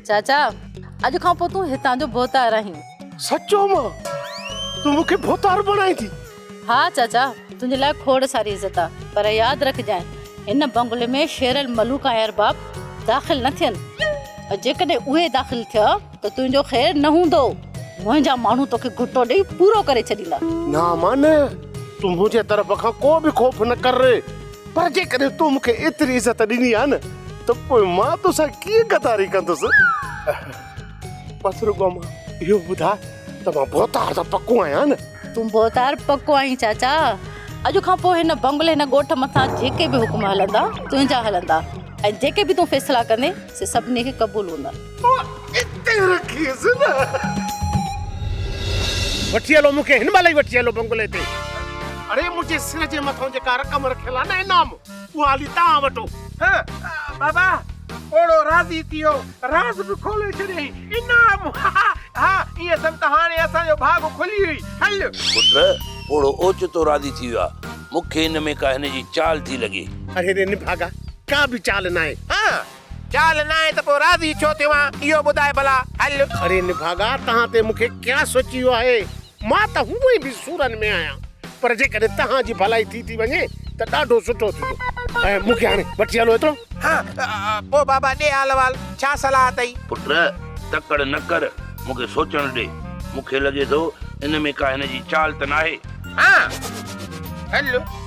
چاچا، اڄ کان پوء تون هتان جو ڀوتار آهين. سچو مان؟ تون مون کي ڀوتار بڻائين ٿي؟ ها چاچا، تنهنجي لاء کوڙ ساري عزت آ، پر ياد رکجانء، هن بنگلي ۾ شير الملوڪ ۽ ارباب داخل نه ٿين ۽ جيڪڏهن اهي داخل ٿيا ته تنهنجو خير نه هوندو. منهنجا ماڻهو توکي گهٽو ڏئي پورو ڪري ڇڏيندا. نه امان نه، تون منهنجي طرف کان ڪو به خوف نه ڪر، پر جيڪڏهن تو مون کي ايتري عزت ڏني آ نه ته پوء مان توسان ڪيئن غداري ڪندس. بس رڳو امان اهو ٻڌاء ته مان ڀوتار ته پڪو آهيان نه. تون ڀوتار پڪو آهين چاچا. اڄ کان پوء هن بنگلي هن ڳوٺ مٿان جيڪي به حڪم هلندا تنهنجا هلندا ۽ جيڪي به تون فيصلا ڪندين سي سڀني کي قبول هوندا. پوء اتي رکيس نه. وٺي هلو مون کي هن مهل ئي وٺي هلو بنگلي تي. اڙي منهنجي سر جي مٿان جيڪا رقم رکيل آهي نه انعام اها هلي توهان وٺو. ها بابا پوڙهو راضي ٿي ويو راز به کولي ڇڏيائين انعام ها ها ائين سمجهه ته هاڻي اسان جو ڀاڳ کلي ويئي هل. پٽ پوڙهو اوچتو راضي ٿي ويو آهي مون کي ان ۾ ڪا هن جي چال ٿي لڳي. اڙي ري نڀاڳا ڪا به چال ناهي. ها چال ناهي ته پوء راضي ڇو ٿيو آن اهو ٻڌاء ڀلا هل. اڙي نڀاڳا توهان تي مون کي قياس اچي ويو آهي مان ته هونئن به سورن ۾ آهيان پر جيڪڏهن توهان جي ڀلائي ٿي ٿي وڃي ته ڏاڍو سٺو ٿيندو ۽ مون کي هاڻي وٺي هلو ايترو. ها پوء بابا ڏي حال احوال ڇا صلاح اٿئي. پٽ تڪڙ نه ڪر مون کي سوچڻ ڏي مون کي لڳي ٿو ان ۾ ڪا هن جي چال ته ناهي. ها هل.